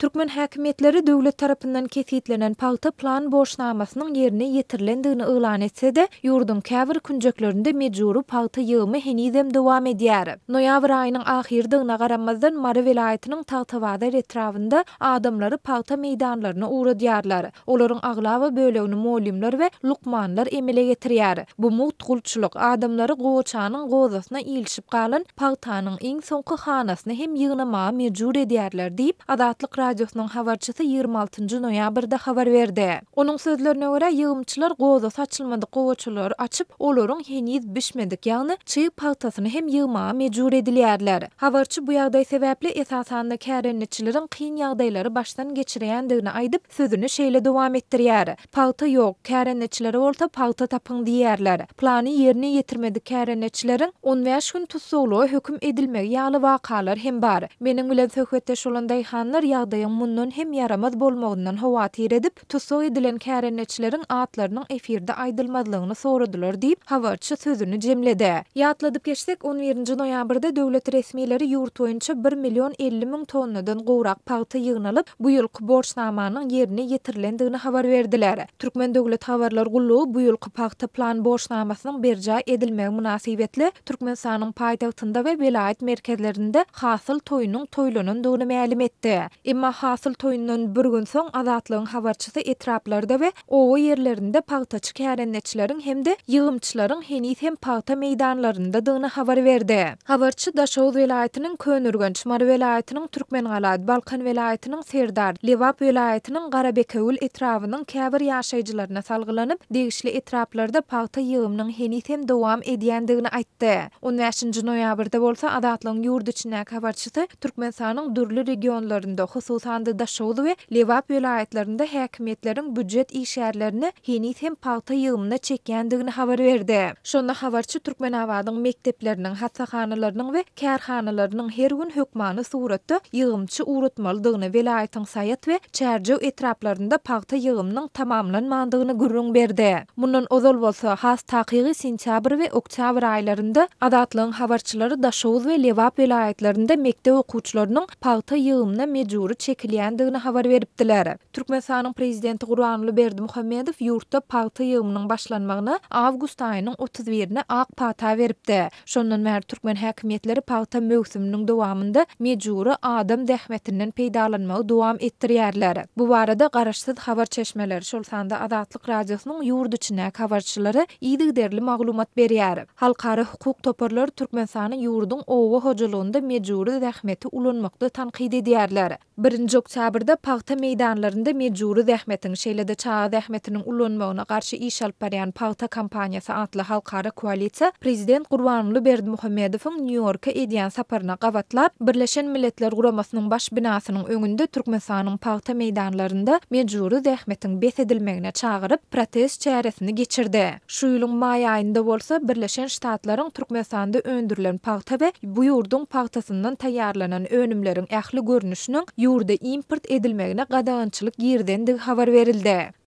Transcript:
Türkmen häkimiýetleri döwlet tarapyndan kesgitlenen pagta plan borçnamasynyň ýerine ýetirilendigini yglan etse-de, ýurduň käbir künjeklerinde mejbury pagta ýygymy henizem dowam edýär. Noýabr aýynyň ahyrydygyna garamazdan, Mary welaýatynyň Tagtabazar etrabynda adamlary pagta meýdanlaryna ugradýarlar. Olaryň aglaba bölegini mugallymlar we lukmanlar emele getirýär. Bu mugt gulçulyk, adamlary gowaçanyň gozasyna ilişip galan pagtanyň iň soňky hanasyny hem ýygnamaga mejbur edýärler diýip, Azatlyk Radiosynyň habarçysy 26 noýabrda habar berdi. Onuň sözlerine görä, ýygymçylar gozasy açylmadyk gowaçalary açyp, olaryň heniz bişmedik, ýagny çyg pagtasyny hem ýygmaga mejbur edilýärler. Habarçy bu ýagdaý sebäpli esasanda kärendeçileriň kyn ýagdaýlary başdan geçirýändigini aýdyp, sözüni şeýle dowam etdirýär, Pagta ýok, kärendeçilere bolsa pagta tapyň diýýärler. Plany ýerine ýetirmedik kärendeçileriň 15 gün tussaglyga höküm edilmegi ýaly wakalar hem bar. Meniň bilen söhbetdeş bolan daýhanlar ýagdaýyň mundan hem ýaramaz bolmagyndan howatyr edip, tussag edilen kärendeçileriň atlarynyň efirde aýdylmazlygyny soradylar diýip, habarçy sözüni jemledi. Ýatladyp geçsek, on birinji noýabrda döwlet resmileri ýurt boýunça bir million 50 müň tonnadan gowrak pagta ýygnalyp, bu ýylky borçnamanyň ýerine ýetirilendigini habar berdiler. Türkmen döwlet habarlar gullugy bu ýylky pagta plan borçnamasynyň berjaý edilmegi mynasybetli Türkmenistanyň paýtagtynda we welaýat merkezlerinde hasyl toýunyň toýlanandygyny mälim etdi. Emma hasyl toýundan bir gün soň Azatlygyň habarçysy etraplarda we oba ýerlerinde pagtaçy kärendeçileriň hem-de ýygymçylaryň heniz hem pagta meýdanlaryndadygyny habar berdi. Habarçy Daşoguz welaýatynyň Köneürgenç, Mary welaýatynyň Türkmengala, Balkan welaýatynyň Serdar, Lebap welaýatynyň Garabekewül etrabynyň käbir ýaşaýjylaryna salgylanyp, degişli etraplarda pagta ýygymynyň heniz hem dowam edýändigini aýtdy. On bäşinji noýabrda bolsa Azatlygyň ýurt içindäki habarçysy Türkmenistanyň dürli regionlarynda, hususan-da Daşoguz we Lebap welaýatlarynda häkimiýetleriň býujet işgärlerini heniz hem pagta ýygymyna çekýändigini habar berdi. Şonda habarçy Türkmenabadyň mekdepleriniň, hassahanalarynyň we kärhanalarynyň her gün hökmany suratda ýygymçy ugratmalydygyny, welaýatyň Saýat we Çärjew etraplarynda pagta ýygymynyň tamamlanmandygyny gürrüň berdi. Mundan ozal bolsa, has takygy sentýabr we oktýabr aýlarynda Azatlygyň habarçylary Daşoguz we Lebap welaýatlarynda mekdep okuwçylarynyň pagta ýygymyna mejbury çekilýändigini habar beripdiler. Türkmenistanyň prezidenti Gurbanguly Berdimuhamedow ýurtda pagta ýygymynyň başlanmagyna awgust aýynyň 31-ine ak pata beripdi. Şondan bäri türkmen häkimiýetleri pagta möwsüminiň dowamynda mejbury adam zähmetinden peýdalanmagy dowam etdirýärler. Bu barada garaşsyz habar çeşmeleri, şol sanda Azatlyk Radiosynyň ýurt içindäki habarçylary yzygiderli maglumat berýär. Halkara hukuk toparlary Türkmenistany ýurduň oba hojalygynda mejbury zähmeti ulanmakda tankyt edýärler. Birinji oktýabrda pagta meýdanlarynda mejbury zähmetiň, şeýle-de çaga zähmetiniň ulanmagyna garşy iş alyp barýan Pagta kampaniýasy atly halkara koalisiýa prezident Gurbanguly Berdimuhamedowyň Nýu-Ýorka edýän saparyna gabatlap, Birleşen Milletler Guramasynyň baş binasynyň öňünde Türkmenistanyň pagta meýdanlarynda mejbury zähmetiň bes edilmegine çagyryp, protest çäresini geçirdi. Şu ýylyň maý aýynda bolsa Birleşen Ştatlaryň Türkmenistanda öndürilen pagta we bu ýurduň pagtasyndan taýýarlanan önümleriň ähli görnüşiniň ýurda import edilmegine gadagançylyk girizendigi habar berildi.